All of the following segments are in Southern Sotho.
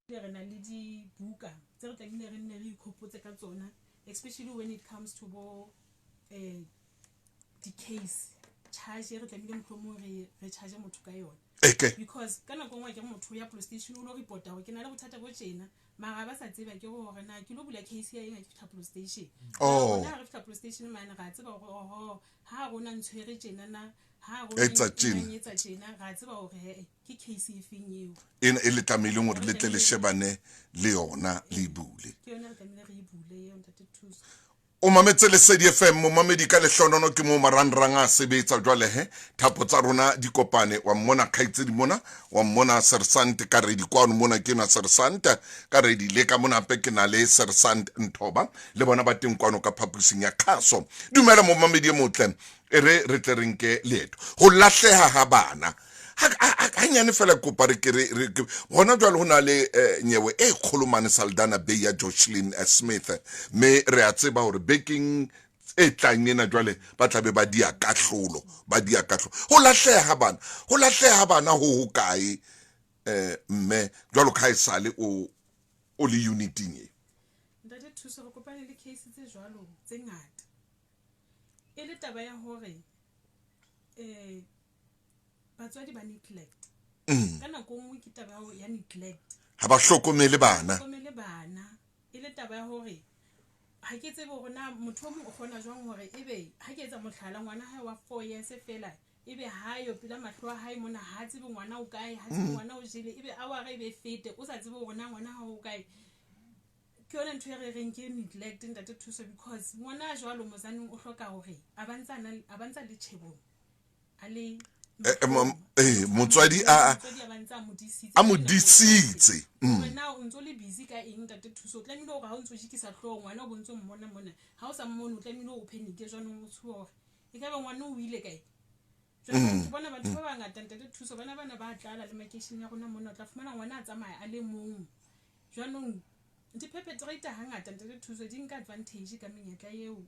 Re na le dibuka tse re tlamehile re nne re ikhopotse ka tsona, especially when it comes to bo di-case charge e re tlamehile mohlomong re charge motho ka yona. Because ka nako nngwe ke re motho ya police station o lo reporta gore ke na le bothata bo tjena, mara ba sa tseba ke gore na ke lo bula case ya eng ha ke fihla police station. Rona ha re fihla police station mane, ra tseba gore oho, ha rona ntshwere tjena na, ha rona Etsa tjena. Etsa tjena, ra tseba hore he ke case e feng eo. Ena e le tlamehileng hore le tle le shebane le yona, le e bule. Ke yona re tlamehile re e bule eo, ntate Thuso. O mametse Lesedi FM, momamedi, ka lehlonono ke moo marangrang a sebetsa jwale he. Thapo tsa rona di kopane, wa mmona kgaitsedi mona, wa mmona Sersant ka redi kwano mona, ke na Sersant ka redi le ka mona, hape ke na le Sersant Nthoba le bona ba teng kwano ka phapusing ya khaso. Dumela momamedi e motle, e re re tle re nke leeto. Ho lahleha ha bana hanyane fela, kopa re ke re hona jwale ho na le nyewe e kgolo mane Saldanha Bay ya Joshlin Smith, mme re a tseba hore bekeng e tlang ena jwale ba tlabe ba dia kahlolo, ba dia kahlolo. Ho lahleha bana, ho lahleha bana ho hokae, mme jwalo ka ha e sale o le uniting e? Ntate Thuso, re kopane le case tse jwalo tse ngata, e le taba ya hore batswadi ba neglect. Ka nako nngwe ke taba ya neglect. Ha ba hlokomele bana. Hlokomele bana, e le taba ya hore ha ke tsebe hore na motho o mong o kgona jwang hore ebe, ha ke etsa mohlala, ngwana hae wa 4 years fela ebe hayo pela mahlo a hae mona, ha tsebe ngwana o kae, ha tsebe ngwana o jele, ebe awara ebe fete o sa tsebe hore na ngwana hao o kae. Ke yona ntho e re reng ke neglect, ntate Thuso, because ngwana a jwalo mozaneng o hloka hore a ba ntsa le tjhebong a le Motswadi a motswadi a ba ntse a mo disitse. A mo disitse. Hore na o ntso le busy ka eng, ntate Thuso? O tlamehile hore ha o ntso jikisa hlooho, ngwana o bontse o mmona mona, ha o sa mmone o tlamehile o panic jwanong, o tshohe hore e ka ba ngwana o ile kae. Jwanong ke bona batho ba bangata, ntate Thuso, bana ba tlala le makeisheneng ya rona mona, o tla fumana ngwana a tsamaya a le mong. Jwanong di-perpetrator hangata, ntate Thuso, di nka advantage ka menyetla eo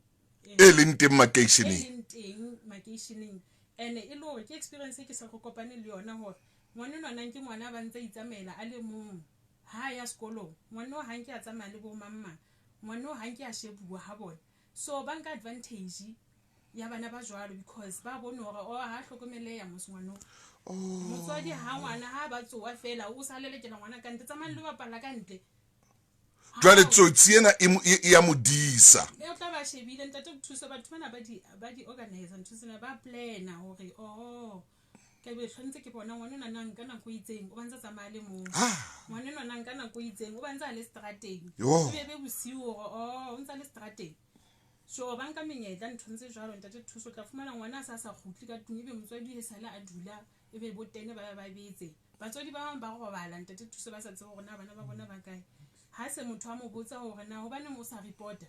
e leng teng e makeisheneng. Leng teng makeisheneng. And e le hore ke experience e ke sa re kopane le yona hore ngwanenwanang ke ngwana ba ntse a itsamaela a le mong ha a ya sekolong. Ngwana o ha nke a tsamaya le bo mang, ngwana o ha nke a shebuwa ha bona, so ba nka advantage ya bana ba jwalo because ba bone hore o ha hlokomeleya mos ngwana o. Motswadi ha ngwana ha ba tsoa fela o sa lelekela ngwana ka ntle, tsamayang le bapala ka ntle. Jwale tsotsi ena e ya mo disa. E o tla ba shebile, ntate Thuso. Batho bana ba di organize ntho tsena, ba plana hore oh, ke be tshwanetse ke bona ngwana o nanang ka nako e itseng o ba ntse a tsamaya le mong, ngwana o nanang ka nako e itseng o ba ntse a le strateng. Yo. E be be bosiu hore oh, o ntse a le strateng. So ba nka menyetla nthong tse jwalo, ntate Thuso. O tla fumana ngwana a sa kgutle ka tlung, ebe motswadi e sale a dula, ebe bo tene ba ba betse. Batswadi ba bang ba robala, ntate Thuso, ba sa tsebe hore na bana ba bona ba kae. Ha se motho a mo botsa hore na hobaneng o sa reporta,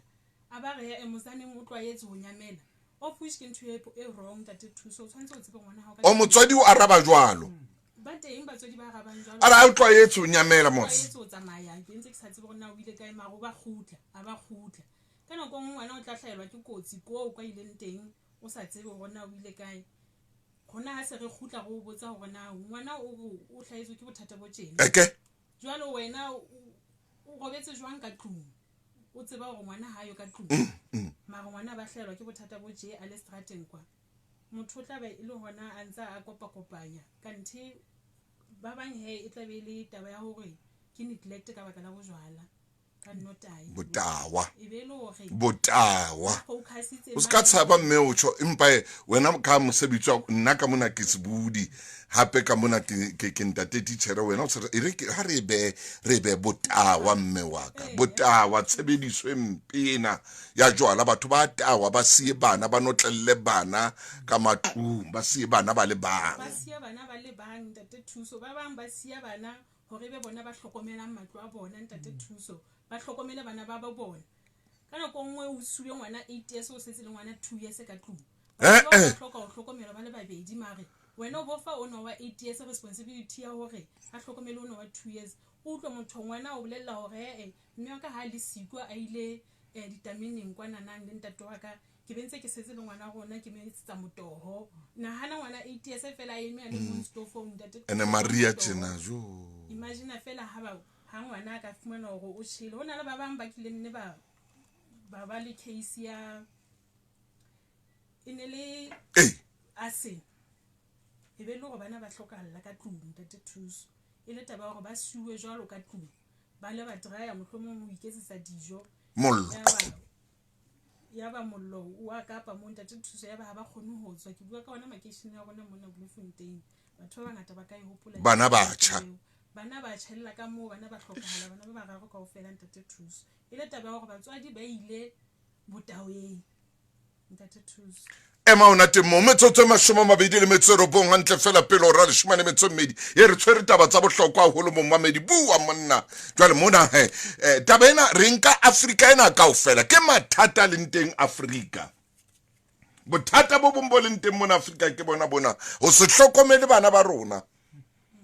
a ba re e motsaneng o tlwaetse ho nyamela, of which ke ntho e wrong, ntate Thuso. O tshwanetse o tsebe ngwana hao ka O motswadi o araba jwalo? Ba teng batswadi ba arabang jwalo. A re a o tlwaetse ho nyamela mos. Tlwaetse ho tsamaya, ke ntse ke sa tsebe hore na o ile kae, mara o ba kgutla, a ba kgutla. Ka nako e nngwe ngwana o tla hlahelwa ke kotsi koo kwa ileng teng, o sa tsebe hore na o ile kae. Rona ha se re kgutla, re o botsa hore na ngwana o re o hlahetswe ke bothata bo tjena. Jwale wena o robetse jwang ka tlung o tseba hore ngwana ha yo ka tlung, mara ngwana ba hlahelwa ke bothata bo tje a le strateng kwa? Motho o tla be e le hona a ntse a kopakopanya kanthe ba bang he e tla be e le taba ya hore ke neglect ka baka la bojwala ka nnotahi. Botawa. E be e le hore Botawa. Focusitse. O se ka tshaba, mme o tjho, empa wena ka mosebetsi wa nna ka mona ke sebudi, hape ka mona ke ntate titjhere, wena o e re ha re be botawa, mme wa ka, botawa, tshebediso e mpe ena ya jwala. Batho ba tawa, ba siye bana, ba notlelle bana ka matlung, ba siye bana ba le bang. Ba siya bana ba le bang, ntate Thuso. Ba bang ba siya bana hore be bona ba hlokomelang matlo a bona, ntate Thuso, ba hlokomele bana ba ba bona. Ka nako nngwe o sule ngwana 8 years, o setse le ngwana 2 years ka tlung. Batho bao ba hloka ho hlokomelwa ba le babedi, mare wena o bofa ono wa 8 years responsibility ya hore a hlokomele ono wa 2 years. O utlwe motho ngwana o bolella hore ee, mme wa ka ha le siko a ile ditameneng kwananang le ntate wa ka, ke be ntse ke setse le ngwana rona, ke mo etsetsa motoho. Nahana ngwana 8 years fela a eme a le mong stofong, ntate. Ene Maria tjena jo. Imagine fela ha ba Ha ngwana a ka fumana hore o tjhele, ho na le ba bang ba kileng ne ba ba le case ya e ne le arson, e be le hore bana ba hlokahalla ka tlung, ntate Thuso. E le taba ya hore ba siuwe jwalo ka tlung, ba le ba drya mohlomong ho iketsetsa dijo. Mollo. Ya ba mollo wa kapa mo, ntate Thuso, ya ba ha ba kgone ho tswa. Ke bua ka ona makeisheneng a rona mona Bloemfontein. Batho ba bangata ba ka e hopola. Bana ba tjha. Bana ba tjhella ka moo, bana ba hlokahala, bana ba bararo kaofela, ntate Thuso. E le taba ya hore batswadi ba ile botaweng, ntate Thuso. Ema ona teng moo, metsotso e 29 hantle fela pele hora 12. E re tshwere taba tsa bohlokwa haholo, momamedi. Bua monna. Jwale mona he, taba ena re nka Afrika ena kaofela. Ke mathata a leng teng Afrika. Bothata bo bong bo leng teng mona Afrika ke bona bona. Ho se hlokomele bana ba rona.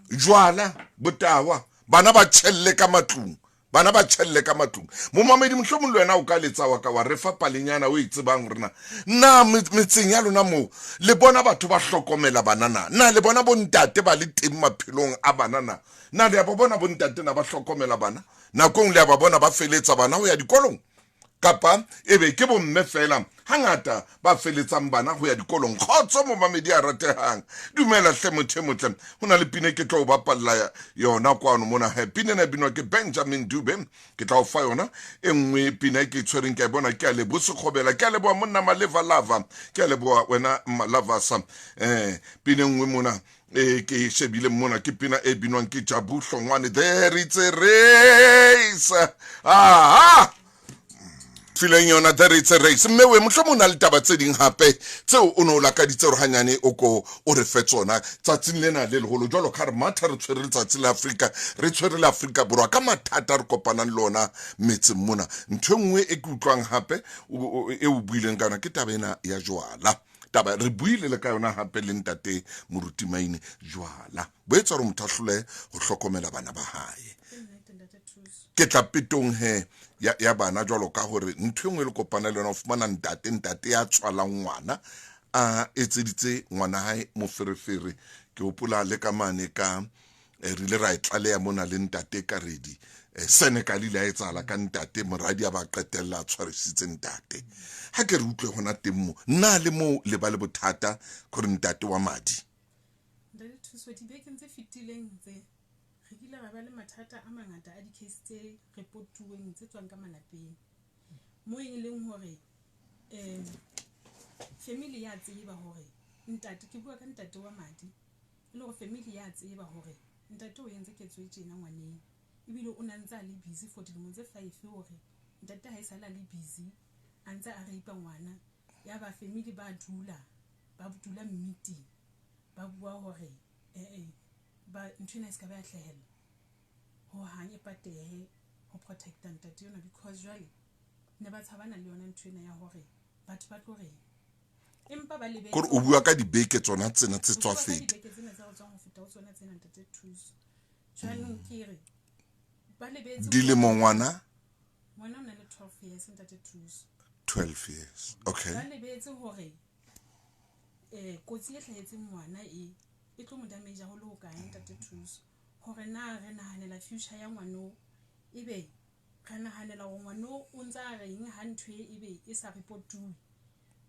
Jwala, botawa, bana ba tjhelle ka matlung. Bana ba tjhelle ka matlung. Momamedi, mohlomong le wena o ka letsa wa ka wa re fa palenyana o e tsebang hore na metseng ya lona moo le bona batho ba hlokomela bana na? Na le bona bontate ba le teng maphelong a bana na? Na le ya ba bona bontate na ba hlokomela bana? Nakong le ya ba bona ba feletsa bana ho ya dikolong? Kapa ebe ke bomme fela hangata ba feletsang bana ho ya dikolong? Kgotso momamedi a ratehang. Dumela hle motho e motle. Ho na le pina ke tlo o bapalla yona kwano mona. He, pina ena e binwa ke Benjamin Dube. Ke tla o fa yona. E nngwe pina e ke e tshwereng ke a e bona, ke a lebo Sekgobela. Ke a leboha monna Maleva Lava. Ke a leboha wena Malavasa. Pina e nngwe mona e ke e shebile mona ke pina e binwang ke Jabu Hlongwane. There it's a race. Aha! Fileng yona there it's a race. Mme we mohlomong o na le taba tse ding hape tseo o ne o lakaditse hore hanyane o ko o re fe tsona tsatsing lena le leholo. Jwalo ka re matha re tshwere letsatsi la Afrika, re tshwere le Afrika Borwa ka mathata re kopanang le ona metseng mona. Ntho e nngwe e ke utlwang hape e o buileng ka yona ke taba ena ya jwala. Taba re buile le ka yona hape le ntate Moruti Maine. Jwala bo etsa hore motho a hlolehe ho hlokomela bana ba hae. Ke tla petong he ya bana jwalo ka hore ntho e nngwe le kopana le yona, o fumana ntate ya tswalang ngwana a etseditse ngwana hae moferefere. Ke hopola le ka mane ka re ile ra e tlaleha mona le ntate Karedi. Senegal ile a etsahala ka ntate, moradi a ba qetella a tshwarisitse ntate. Ha ke re utlwe hona teng mo, na le moo le ba le bothata kore ntate wa madi? Ntate Thuso, dibekeng tse fetileng tse re kile ra ba le mathata a mangata a di-case tse reportuweng tse tswang ka malapeng. Mo e leng hore family ya tseba hore ntate, ke bua ka ntate wa madi, e le hore family ya tseba hore ntate o entse ketso e tjena ngwaneng, ebile o na ntse a le busy for dilemo tse 5 hore ntate ha e sale a le busy a ntse a rape ngwana. Ya ba family ba dula meeting, ba bua hore ba ntho ena e se ka ba ya hlahella hohang, e patehe ho protecta ntate yona, because jwale ne ba tshabana le yona ntho ena ya hore batho ba tlo reng. Empa ba lebetse Kore o bua ka dibeke tsona tsena tse tswa feta. Dibeke tsena tse re tswang ho feta ho tsona tsena, ntate Thuso. Jwanong ke re ba lebetse dilemo ngwana, ngwana o na le 12 years, ntate Thuso. 12 years, okay. Ba lebetse hore kotsi e hlahetseng ngwana e tlo mo damage ho le hokae, ntate Thuso. Hore na re nahanela future ya ngwano, ebe re nahanela hore ngwano o ntsa a reng ha ntho e ebe e sa reportuwe,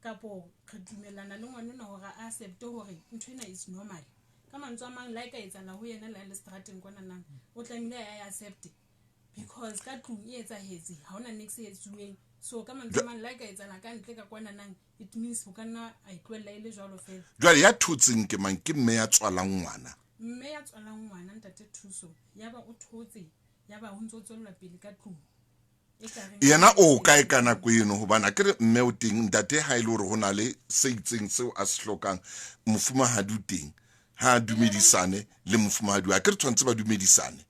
kapo re dumellana le ngwanona hore a accepte hore ntho ena is normal. Ka mantswe a mang, la e ka etsahala ho yena le a le seterateng kwanana, o tlamehile a accepte because ka tlung e etsahetse, ha hona niks e etsuweng. So ka mantswe a mang, la e ka etsahala ka ntle ka kwananang, it means ho ka nna a e tlohella e le jwalo fela. Jwale ya thotseng ke mang? Ke mme ya tswalang ngwana? Mme ya tswalang ngwana, ntate Thuso, ya ba o thotse, ya ba ho ntso tswellwa pele ka tlung. Yena o kae ka nako eno? Hobane akere mme o teng, ntate ha e le hore ho na le se itseng seo a se hlokang, mofumahadi o teng. Ha a dumedisane le mofumahadi, a ke re tshwanetse ba dumedisane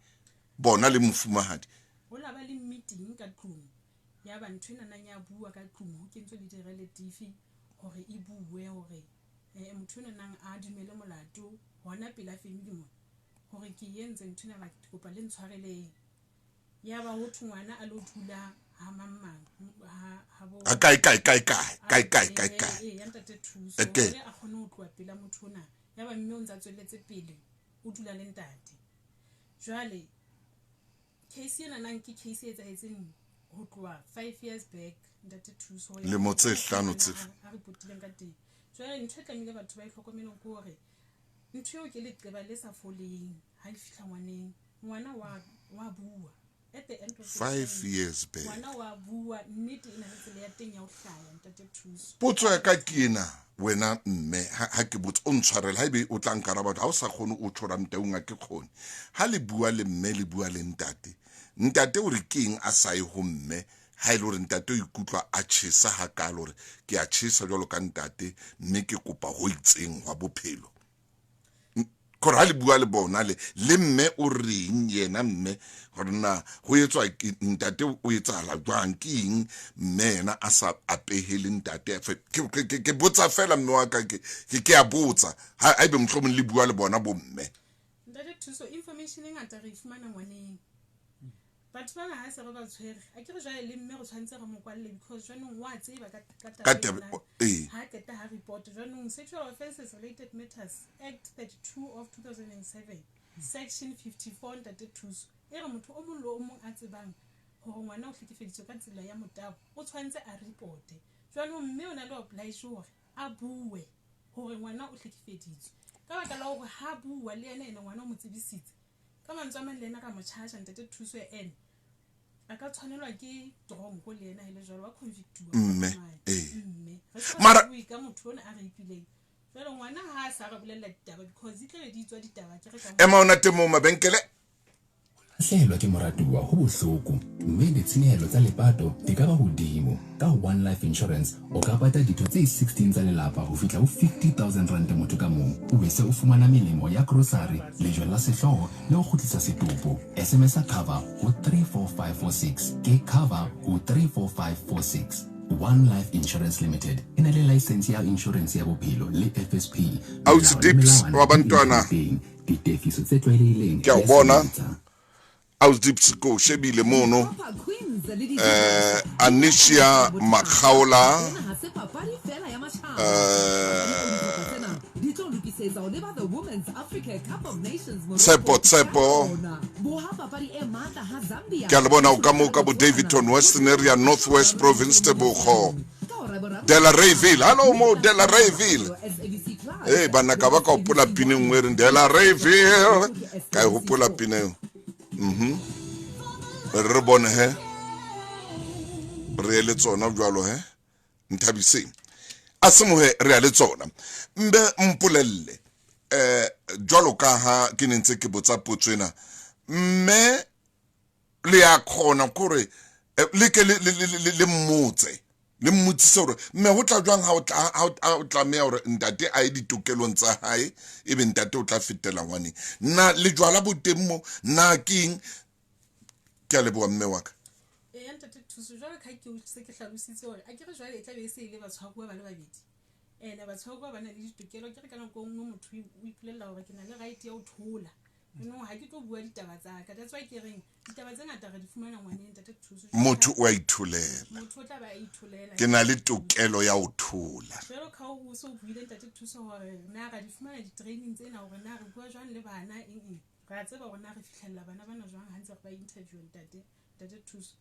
bona le mofumahadi. Ho la ba le meeting ka tlung, ya ba ntho ena nang ya bua ka tlung, ho kentswe le di-relative hore e bue hore motho ena nang a dumele molato hona pela family mona, hore ke entse ntho ena, ba kopa le ntshwareleng. Ya ba ho thwe ngwana a lo dula ha mang mang, ha bo Ha kae, kae, kae, kae, kae, kae, kae, kae. Ya ntate Thuso, hore a kgone ho tloha pela motho ona. Ya ba mme o ntse a tswelletse pele, o dula le ntate. Jwale Case ena nang ke case e etsahetseng ho tloha 5 years back, ntate Thuso, ho ya Lemo tse ka hlano ngwana tse a reportileng ka teng. Jwale ntho e tlamehile batho ba e hlokomeleng ke hore ntho eo ke leqeba le sa foleng. Ha e fihla ngwaneng, ngwana wa bua at the end of the 5 time. years back. Ngwana wa bua nnete, e na le tsela ya teng ya ho hlaya, ntate Thuso. Potso ya ka ke ena, wena mme, ha ke botse o ntshwarele, ha ebe o tla nkaraba ha o sa kgone o tjho Ramtaung, ha ke kgone. Ha le bua le mme, le bua le ntate, ntate o re ke eng a sa ye ho mme, ha e le hore ntate o ikutlwa a tjhesa hakalo, hore ke a tjhesa jwalo ka ntate, mme ke kopa ho itseng hwa bophelo, kore ha le bua le bona le mme o reng yena mme, hore na ho etswa ntate o etsahala jwang, ke eng mme yena a sa apehele ntate? Ke botsa fela, mme wa ka, ke a botsa ha ebe mohlomong le bua le bona bo mme. Ntate Thuso, information e ngata re e fumana ngwaneng. Batho bana ha se re ba tshwere, a ke re jwale le mme re tshwanetse re mo kwalle, because jwanong wa tseba ka Ka taba taba ena. Ha qeta ha report, jwanong Sexual Offences Related Matters Act 32 of 2007, section 54, ntate Thuso, e re motho o mong le o mong a tsebang hore ngwana o hlekefeditswe ka tsela ya motabo o tshwanetse a reporte. Jwanong mme o na le oblige hore a bue hore ngwana o hlekefeditswe, ka baka la hore ha bua le ena, ene ngwana o mo tsebisitse. Ka mantswe a mang, le ena ra mo charge, ntate Thuso, ene a ka tshwanelwa ke tronko le ena, e le jwalo wa convictuwa. Mme, Mme re se bue ka motho ona a rapileng. Jwale ngwana ha a sa re bolella ditaba, because di tlabe di tswa ditaba ke re ka Ema ona teng moo, mabenkele. Lahlehelwa ke moratuwa ho bohloko, mme ditshenyehelo tsa lepato di ka ba hodimo. Ka One Life Insurance o ka pata ditho tse 16 tsa lelapa ho fihla ho 50 000 rand motho ka mong, o be se o fumana melemo ya grocery, lejwe la sehlooho le ho kgutlisa setopo. SMS cover ho 34546, ke cover ho 34546. One Life Insurance Limited e na le license ya insurance ya bophelo le FSP. Ausi Melao le Dips melawana wa di bantwana. inthaneteng. Ditefiso tse tlwaelehileng Ke a o di a bona. sebetsa. Ausi Dips, ko o shebile mono. Anicia Makgaola, Tshepo, Tshepo. Ke a le bona o ka moo ka bo Daveyton, Western Area, North West Province, Tebogo Delareyville. Hallo mo Delareyville. Ee banna, ka ba ka hopola pina e nngwe e reng Delareyville, ka e hopola pina eo. Re bone he re ye le tsona jwalo he Nthabiseng a semohe, re ya le tsona. Mbe mpolelle, jwalo ka ha ke ne ntse ke botsa potso ena, mme le ya kgona kore le ke le mmotse, le mmotsise hore mme ho tla jwang ha o tlameha hore ntate a ye ditokelong tsa hae, ebe ntate o tla fetela ngwaneng, na le jwala bo teng mo, na ke eng? Ke a leboha, mme wa ka. Eya, ntate Thuso, jwale ka ke se ke hlalositse hore a ke re jwale e tlabe e se e le batshwaruwa ba le babedi, ene batshwaruwa ba na le ditokelo. Ke re ka nako e nngwe motho o ipolella hore ke na le right ya ho thola, jaanong ha ke tlo bua ditaba tsa ka. That's why ke reng ditaba tse ngata re di fumana ngwaneng, ntate Thuso. Motho o a itholela. Motho o tla ba a itholela. Ke na le tokelo ya ho thola. Jwalo ka o so buile, ntate Thuso, hore na ra di fumana di-training tsena, hore na re bua jwang le bana, eng eng, re a tseba hore na re fitlhelela bana bana jwang ha ntse re ba interview, ntate Thuso.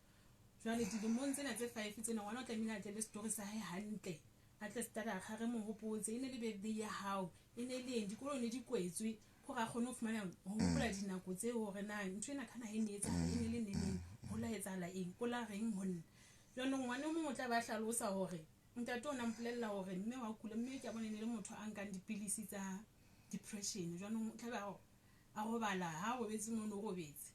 Jwale dilemong tsena tse 5 tsena, ngwana o tlamehile a tle le story sa hae hantle, a tle stara re mo hopotse e ne le birthday ya hao, e ne le eng, dikolo ne di kwetswe, gore a kgone ho fumana ho hopola dinako tseo, hore na ntho ena kana e ne etsahala, e ne le neneng, ho la etsahala eng, o la reng ho nna. Jwanong ngwana o mongwe o tla ba hlalosa hore ntate o na mpolella hore mme wa kula, mme ke a bona e ne le motho a nkang dipilisi tsa depression. Jwanong o tlabe a robala, ha a robetse mono, o robetse,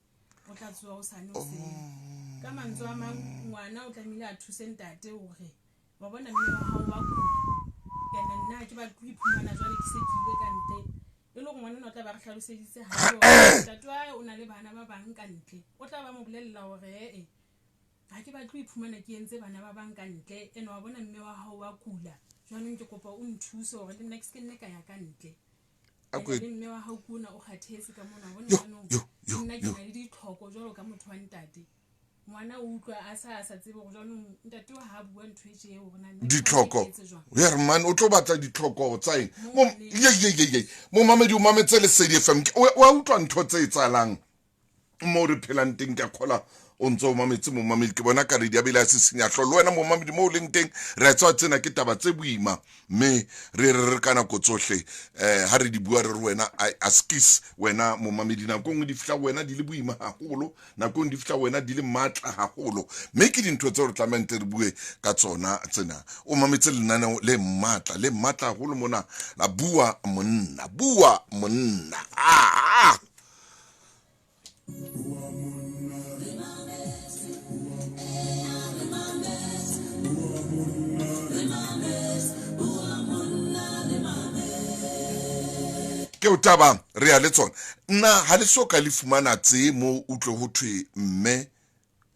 o tla tsoha o sane hoseng. Ka mantswe a mang, ngwana o tlamehile a thuse ntate hore wa bona mme wa hao wa kula, ene nna ha ke batle ho iphumana jwale ke se ke ile ka ntle, e le hore ngwana ona o tla ba re hlaloseditse hantle hore ntate wa hae o na le bana ba bang ka ntle. O tla ba mo bolella hore ee, ha ke batle ho iphumana ke entse bana ba bang ka ntle, ene wa bona mme wa hao wa kula, jwanong ke kopa o nthuse hore le nna ke se ke nne ka ya ka ntle. Ene le mme wa hao ke ona o kgathetse ka mona, wa bona. Yo, Jwanong yo, yo, nna ke yo. na le ditlhoko jwalo ka motho wa ntate. Ngwana o utlwa a sa tsebe hore jwanong ntate wa ha a bua ntho e tje hore na nna ke Ditlhoko. tshwanetse ke etse jwang. Ya re man o tlo batla ditlhoko tsa eng? Mo ngwaneng. Ye ye ye ye, momamedi, o mametse Lesedi FM. Wa utlwa ntho tse etsahalang. Mo re phelang teng, ke a kgola o ntse o mametse momamedi. Ke bona kare di a bele a sisinya hlolo. Le wena momamedi mo o leng teng, re a tseba tsena ke taba tse boima, mme re re re ka nako tsohle ha re di bua re re wena askis wena momamedi, nako nngwe di fihla wena di le boima haholo, nako nngwe di fihla wena di le matla haholo, mme ke dintho tseo re tlamehang tle re bue ka tsona tsena. O mametse lenaneo le matla, le matla haholo mona la Bua Monna, Bua Monna. Ah! Ke o taba re ya le tsona. Nna ha le so ka le fumana tse mo utlwe ho thwe mme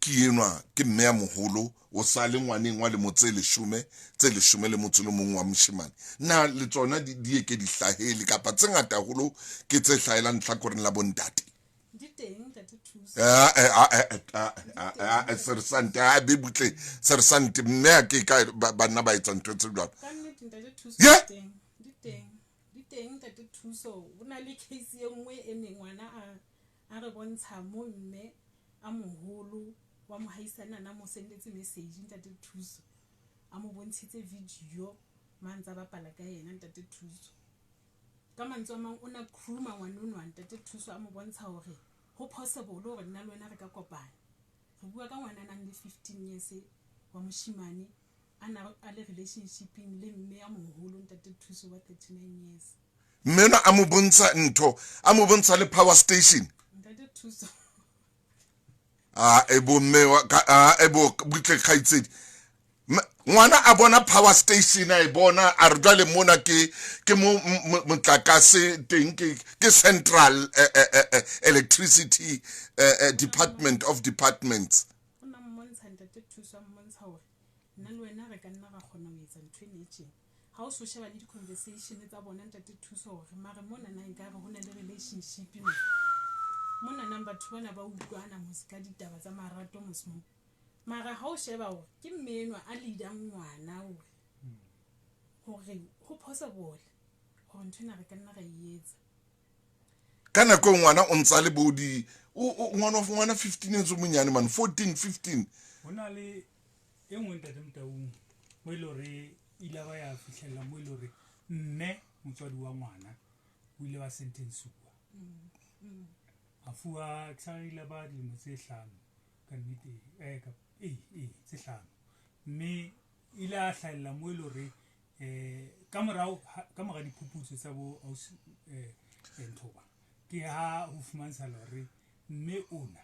ke enwa ke mme ya moholo, o sa le ngwaneng wa lemo tse leshome, tse leshome le motso le mong wa moshemane. Na le tsona di eke di hlahele kapa tse ngata haholo ke tse hlahelang tlhakoreng la bontate? Di teng, Ntate Thuso. Sersante a be butle, sersante mme a ke ka banna ba etsa ntho tse jwalo. Ka nnete, Ntate Thuso, Yeah. di teng, di teng, di teng, Ntate Thuso. Ho na le case e nngwe e neng ngwana a re bontsha mo mme a moholo wa mohaisane a na mo sendetse message, Ntate Thuso, a mo bontshitse video ma ntsa bapala ka yena, Ntate Thuso. Ka mantswe a mang o na grooma ngwana onwa, Ntate Thuso, a mo bontsha hore ho possible hore nna le wena re ka kopana. Re bua ka ngwana a nang le 15 years wa moshemane, a na a le relationshipeng le mme ya moholo, Ntate Thuso, wa 39 years. Mme ona a mo bontsha ntho, a mo bontsha le power station. Ntate Thuso. A e bo mme wa ka, a e bo butle kgaitsedi. Ngwana a bona power station, a e bona, a re jwale mona ke mo motlakase teng, ke central electricity department of departments. O na mmontsha, Ntate Thuso, a mmontsha hore nna le wena re ka nna ra kgona ho etsa ntho ena e tjena. Ha o so sheba le di-conversation tsa bona, Ntate Thuso, hore mare mona na ekare ho na le relationship mo. Mona nang batho bana ba utlwana mos ka ditaba tsa marato mos mo. Mara ha o sheba hore ke mme enwa a leadang ngwana hore ho possible hore ntho ena re ka nna ra e etsa. Ka nako e ngwana o ntsa le bo di, o, ngwana 15 years o monyane man, 14, 15. Ho na le e nngwe, Ntate Motaung, mo e le hore ile ba ya fihlella mo e le hore mme motswadi wa ngwana o ile wa sentensuwa, a fuwa ke sa ile ba dilemo tse 5 ka nnete, ka, tse 5, mme ile a hlahella mo e le hore ka morao ka mora diphuputso tsa bo ausi, Nthoba, ke ha ho fumantshala hore mme ona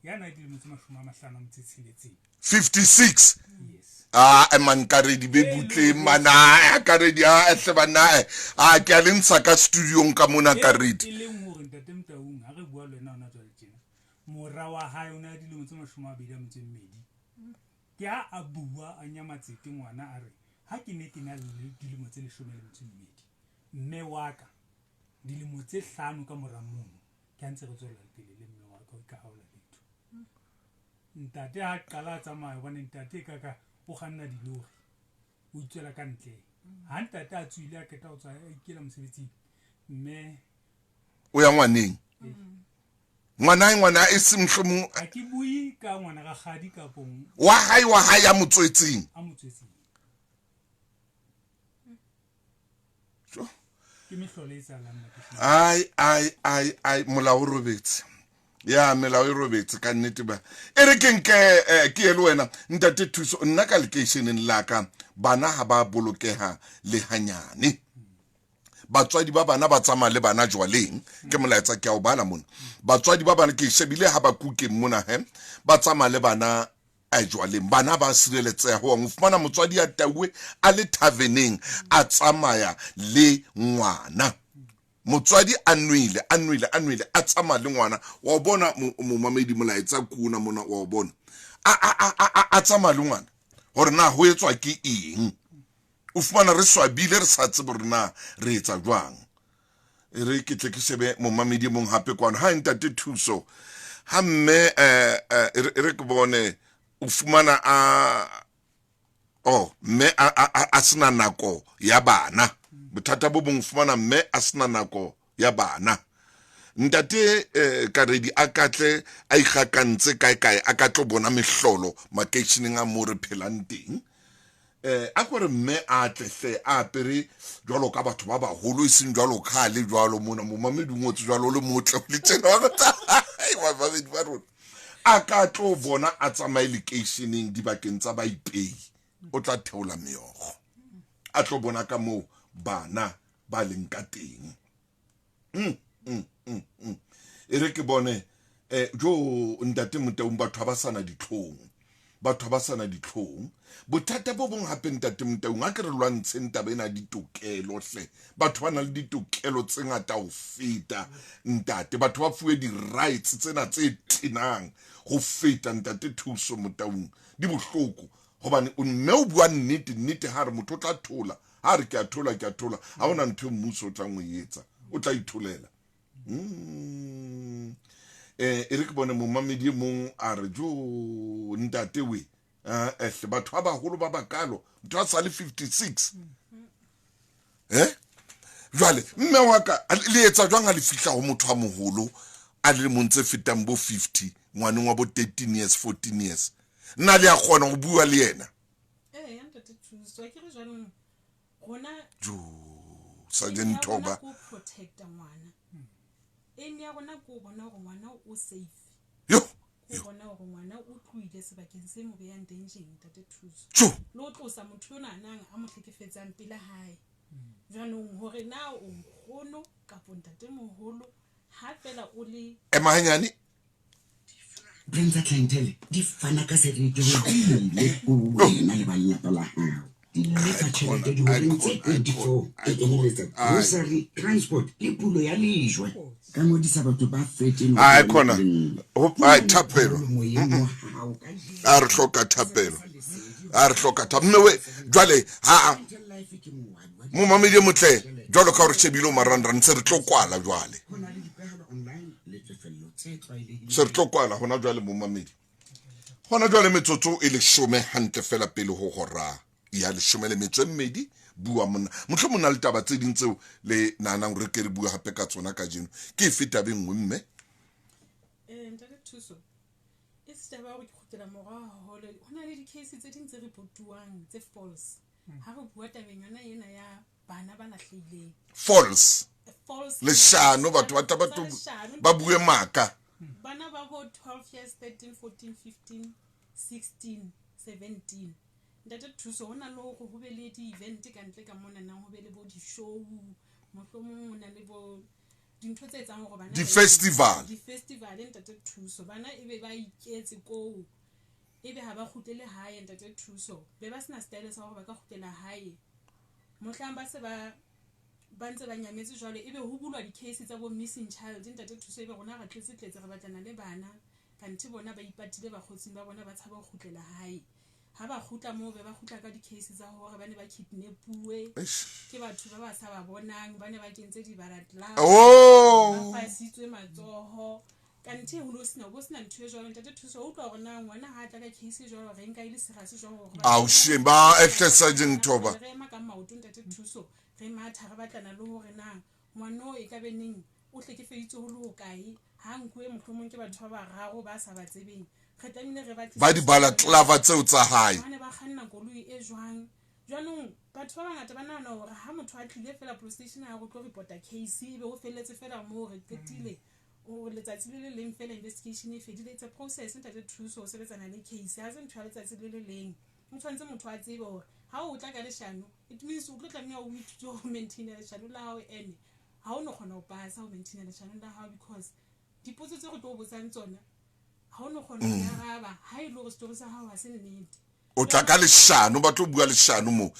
ya na dilemo tse 56. 56? Yes. Ah, man, Karedi be butle mana, Karedi, ah, hle bana, ah, ke a le ntsha ka studiong ka mona, Karedi. E leng hore, Ntate Motaung, ha re bua le wena hona jwale tjena, mora wa hae o ne a dilemo tse 22. Ke ha a bua a nyamatsete ngwana a re, ha ke ne ke na le dilemo tse 12, mme wa ka dilemo tse 5 ka mora mono, ke ha ntse re tswella pele le mme wa ka, o ka haola letho. Ntate ha qala a tsamaya, hobane ntate ka ka o kganna dilori, o itswela ka ntle. Ha ntate a tswile, a qeta ho tswa, a ikela mosebetsing, mme o ya ngwaneng. Ngwana ngwana e se mohlomong, Ha ke bue ka ngwana rakgadi kapo wa hae, wa hae ya motswetseng. A motswetseng. Jo. Ke mehlolo e etsahalang makeisheneng. Ai, ai, ai, ai, molao o robetse. Ya, melao e robetse ka nnete ba. E re ke nke, ke ye le wena, Ntate Thuso, nna ka lekeisheneng la ka bana ha ba bolokeha le hanyane. Batswadi ba bana ba tsamaya le bana jwaleng, ke molaetsa ke a o bala mona. Batswadi ba bana ke shebile ha ba kukeng mona he, ba tsamaya le bana a jwaleng, bana ba sireletseha ho o fumana motswadi a tauwe a le taverneng a tsamaya le ngwana. Motswadi a nwele, a nwele, a nwele, a tsamaya le ngwana. Wa o bona momamedi molaetsa kuna mona, wa o bona. A tsamaya le ngwana. Hore na ho etswa ke eng? O fumana re swabile, re sa tsebe hore na re etsa jwang. E re ke tle ke shebe momamedi e mong hape kwano. Ha Ntate Thuso, ha mme, e re ke bone, o fumana a, oh, mme a sena nako ya bana. Bothata bo bong, fumana mme a sena nako ya bana. Ntate Karedi a katle a ikgakantse kae kae a ka tlo bona mehlolo makeisheneng a mo re phelang teng. A kore mme a tle hle a apere jwalo ka batho ba baholo, e seng jwalo ka le jwalo mona momamedi o ngotse jwalo o le motle o le tjena bamamedi ba rona. A ka tlo bona a tsamaye lekeisheneng dibakeng tsa baipei, o tla theola meokgo a tlo bona ka moo bana ba leng ka teng. E re ke bone jo ntate Motaung, batho ha ba sana ditlhong, batho ha ba sana ditlhong. Bothata bo bong hape ntate Motaung, ha ke re lwantsheng taba ena ya ditokelo hle. Batho ba na le ditokelo tse ngata ho feta ntate, batho ba fuwe di-rights tsena tse tenang ho feta ntate Thuso Motaung. Di bohloko hobane mme o bua nnete, nnete ha re motho o tla thola, ha re ke a thola, ke a thola, ha hona ntho e mmuso o tlang ho e etsa, o tla itholela. E re ke bone momamedi e mong a re jo ntate we, ehle batho ba baholo ba bakalo, motho a sa le 56. Jwale mme wa ka le etsa jwang ha le fihla ho motho a moholo a le mong tse fetang bo 50, ngwaneng wa bo 13 years, 14 years, nna le a kgona ho bua le yena? Ya ntate Thuso, ke re jwanong rona jo Sergeant Thoba ko protecta ngwana. Aim ya rona ko bona hore ngwana o safe. Yo o bona hore ngwana o tlohile sebakeng se mo behang danger ntate Thuso. Jo le o tlosa motho yona nang a mo hlekefetsang pele hae. Jwanong hore na o nkgono kapo ntate moholo ha fela o le ema hanyane. Brand tsa clientele di fana ka seriti ho ile ho wena le ba lelapa la hao. Di lefa tjhelete dihoreng tse 24 e kenyeletsa grocery, transport le pulo ya lejwe. Ka ngodisa batho ba 13 Ai khona. Ai thapelo. A re hloka thapelo. A re hloka thapelo. Mme we jwale ha momamedi e motle jwalo ka hore shebile o marangrang, se re tlo kwala jwale. Se re tlo kwala hona jwale momamedi. Hona jwale metsotso e leshome hantle fela pele ho hora ya 12. Bua monna. Mohlomong na le taba tse ding tseo le nahanang hore ke re bua hape ka tsona kajeno. Ke efe taba e nngwe mme? Ntate Thuso, e se taba ya hore ke kgutlela morao haholo. Ho na le di-case tse ding tse reportuwang tse false. Ha re bua tabeng yona ena ya bana ba lahlehileng. False. False. Leshano, batho ba tla ba bue maka. Bana ba bo 12 years, 13, 14, 15, 16, 17. Ntate Thuso, ho na le hore ho be le di-event ka ntle ka mona nang ho be le bo di-show, mohlomong ho na le bo dintho tse etsang hore bana di-festival. Di-festival ntate Thuso, bana e be ba iketse koo, e be ha ba kgutlele hae ntate Thuso, be ba sena style sa hore ba ka kgutlela hae. Mohlang ba se ba ntse ba nyametse jwalo, ebe ho bulwa di-case tsa bo missing child ntate Thuso, ebe rona re tletse tletse re batlana le bana, kanthe bona ba ipatile bakgotsing ba bona ba tshaba ho kgutlela hae. Ha ba kgutla moo be ba kgutla ka di-case tsa hore ba ne ba kidnapuwe ke batho ba ba sa ba bonang, ba ne ba kentse di-balaclava, ba fasitswe matsoho. Kanthe ho no sena, bo sena ntho e jwalo ntate Thuso. O utlwa hore na ngwana ha tla ka case e jwalo, re nka e le serious jwang hore Ao shame, ba ehle Sergeant Thoba. Re ema ka maoto ntate Thuso, re matha re batlana le hore na ngwano e ka be neng o hlekefeditswe ho le hokae, ha nkuwe mohlomong ke batho ba bararo ba sa ba tsebeng. Re tlamehile re batlisise ba di-balaclava tseo tsa hae. Ba ne ba kganna koloi e jwang. Jwanong batho ba bangata ba nahana hore ha motho a tlile fela police station a re tlo reporta case, ebe o felletse fela moo re qetile. O letsatsi le le leng fela investigation e fedile. It's a process ntate Thuso ho sebetsana le case, ha se ntho ya letsatsi le le leng. O tshwanetse motho a tsebe hore ha o tla ka leshano, it means o tlo tlameha o ithute ho maintain leshano la hao, ene ha o no kgona ho pasa ho maintain leshano la hao, because dipotso tse re tlo botsang tsona ha o no kgona ho araba ha e le hore story sa hao ha se nnete. O tla ka leshano, ba tlo bua leshano moo.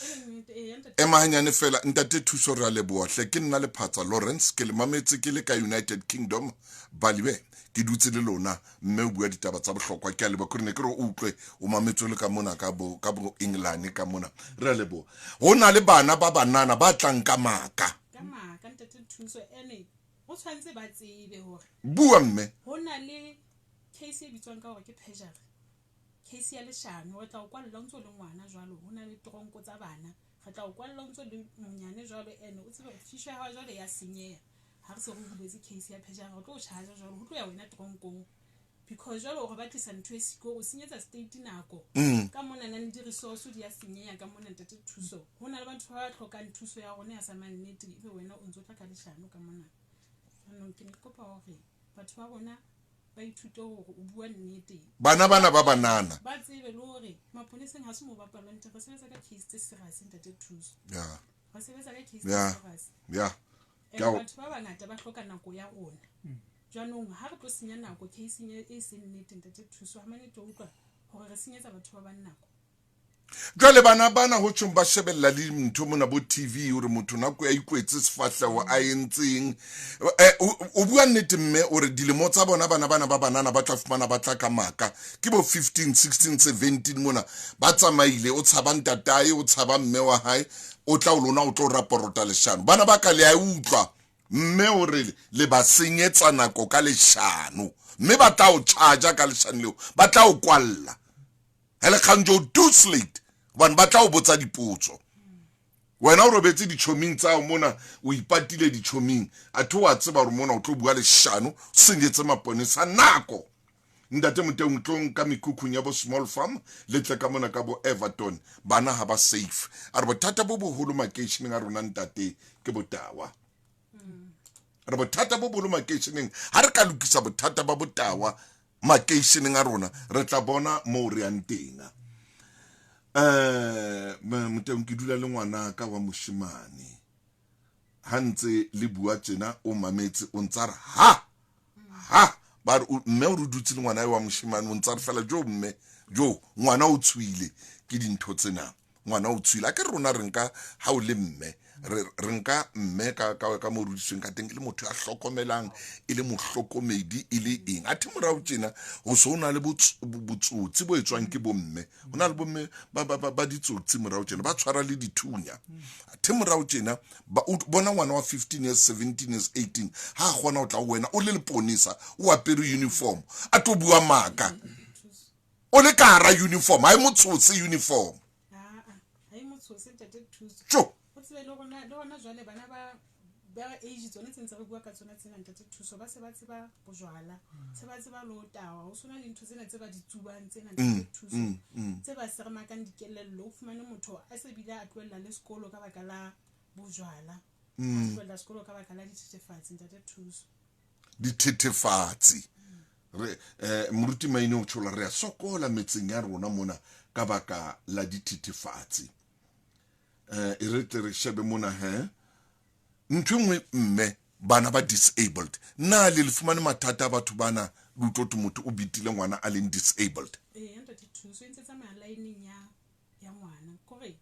Ema hanyane fela ntate Thuso, re a leboha hle. Ke nna Lephatsa Lawrence, ke le mametse ke le ka United Kingdom Balibe, ke dutse le lona mme o bua ditaba tsa bohlokwa. Ke a leboha, ke ne ke re o utlwe o mametse le ka mona ka bo England ka mona. Re a leboha. Ho na le bana ba banana ba tlang ka maka. Ka maka ntate Thuso, ene o tshwanetse ba tsebe hore bua mme ho na le case e bitswang ka hore ke perjury. Case ya leshano, re tla o kwalla o ntso le ngwana jwalo, ho na le tronko tsa bana, re tla o kwalla o ntso le monyane jwalo, ene o tsebe hore fisho ya hao jwale ya senyeha. Ha re se re buletse case ya perjury, re tlo o charge jwalo, ho tlo ya wena tronkong, because jwale o re batlisa ntho e siko, o senyetsa state nako. Ka mona na le di-resource di a senyeha ka mona, ntate Thuso. Ho na le batho ba hlokang thuso ya rona ya sa mannete, ebe wena o ntso tla ka leshano ka mona. Jaanong ke ne ke kopa hore batho ba rona ba ithute hore o bua nnete. Bana bana ba banana ba tsebe le hore maponeseng ha se mo bapalwang teng. Re sebetsa ka case tse serious, ntate Thuso. Re sebetsa ka case tse serious. And batho ba bangata ba hloka nako ya rona. Jwanong ha re tlo senya nako caseng e seng nnete, ntate Thuso, ha mane tlo utlwa hore re senyetsa batho ba bang nako. Jwale bana bana ho tjhong ba shebella le ntho mona bo TV, hore motho nako ya ikwetse sefahleho a entseng. O bua nnete mme, o re dilemo tsa bona bana bana ba banana ba tla fumana ba tla ka maka ke bo 15, 16, 17 mona ba tsamaile, o tshaba ntatae, o tshaba mme wa hae, o tla o lona o tlo raporota leshano. Bana ba ka le a utlwa mme, o re le ba senyetsa nako ka leshano, mme ba tla o charge ka leshano leo, ba tla o kwalla ha le kgang jo do slate, hobane ba tla o botsa dipotso. Wena o robetse ditjhoming tsa hao mona, o ipatile ditjhoming, athe wa tseba hore mona o tlo bua leshano, senyetse maponesa nako. Ntate Motaung, tlo nka mekhukhung ya bo small farm le tle ka mona ka bo Everton, bana ha ba safe. A re bothata bo boholo makeisheneng a rona, ntate, ke botawa. Re bothata bo boholo makeisheneng, ha re ka lokisa bothata ba botawa makeisheneng a rona, re tla bona moo re yang teng. Motaung, ke dula le ngwana ka wa moshemane, ha ntse le bua tjena o mametse, o ntsa re ha ha ba re mme o re dutse le ngwana wa moshemane, o ntsa re fela jo mme jo, ngwana o tswile ke dintho tsena, ngwana o tswile. A ke rona re nka ha o le mme, re nka mme ka mo rudisweng ka teng, e le motho ya hlokomelang, e le mohlokomedi, e le eng. Athe morao tjena ho so na le botsotsi bo etswang ke bomme, ho na le bomme ba ditsotsi morao tjena, ba tshwara le dithunya. Athe morao tjena bona ngwana wa 15 years, 17 years, 18, ha a kgona ho tla ho wena o le leponesa, o apere uniform, a tlo bua maka o le ka hara uniform, ha e motshose uniform. Ha e motshose, ntate Thuso. Jo. O tsebe le rona, le hona jwale bana ba age tsone tse ntse re bua ka tsona tsena, ntate Thuso, ba se ba tseba bojwala, se ba tseba le ho tawa, ho sona le ntho tsena tse ba di tsubang tsena, ntate Thuso, tse ba seremakang dikelello. O fumane motho a se bile a tlohella le sekolo ka baka la bojwala, a tlohella sekolo ka baka la dithethefatsi, ntate Thuso. Dithethefatsi re moruti Maine o tshola re a sokola metseng ya rona mona ka baka la dithethefatsi. E re tle re shebe mona he ntho e nngwe, mme bana ba disabled, na le fumane mathata a batho bana le utlwa thwe motho o bitile ngwana a leng disabled? Ee, ntate Thuso, e ntse tsamaya lineng ya ngwana, kore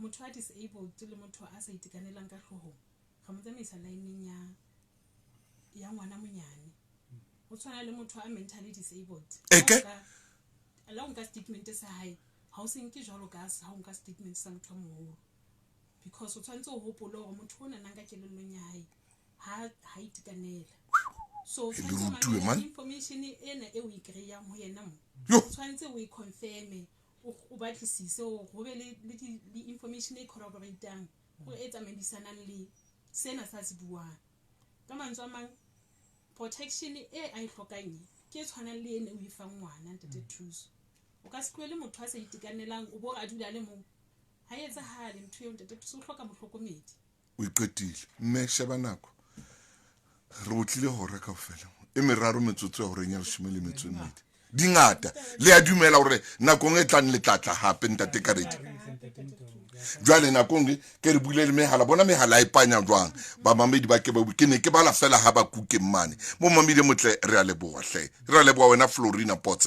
motho a disabled le motho a sa itekanelang ka hloohong, re mo tsamaisa lineng ya ngwana monyane. Ho tshwana le motho a mentally disabled. Eke? La o nka statement sa hae, ha o se nke jwalo ka ha o nka statement sa motho a moholo, because o tshwanetse o hopole hore motho o nanang ka kelellong ya hae ha itekanela. So o Le tshwanetse o rutuwe, mamele man. information ena e o e kry-ang ho yena mo. Yo. O tshwanetse o e confirme, o batlisise hore ho be le information e corroboratang, hore e tsamaisanang le sena sa se buang. Ka mantswe a mang, protection e a e hlokang e, ke e tshwanang le ene o e fang ngwana, ntate Thuso. O ka se tlohele motho a sa itekanelang o bo re a dula a le mong, ha e etsahale ntho eo, ntate Thuso. O hloka mohlokomedi. O iqetile mme, sheba nako, re otlile hora kaofela e meraro metsotso ya horeng ya 12. Dingata le a dumela hore nakong e tlang le tlatla hape, ntate Karedi? Jwale nakong e ke re buile le mehala, bona mehala e panya jwang, bamamedi ba ke ba ke ne ke bala fela ha ba kukeng mane. Mo mamedi motle, re a leboha hle, re a leboha wena Florina Potse.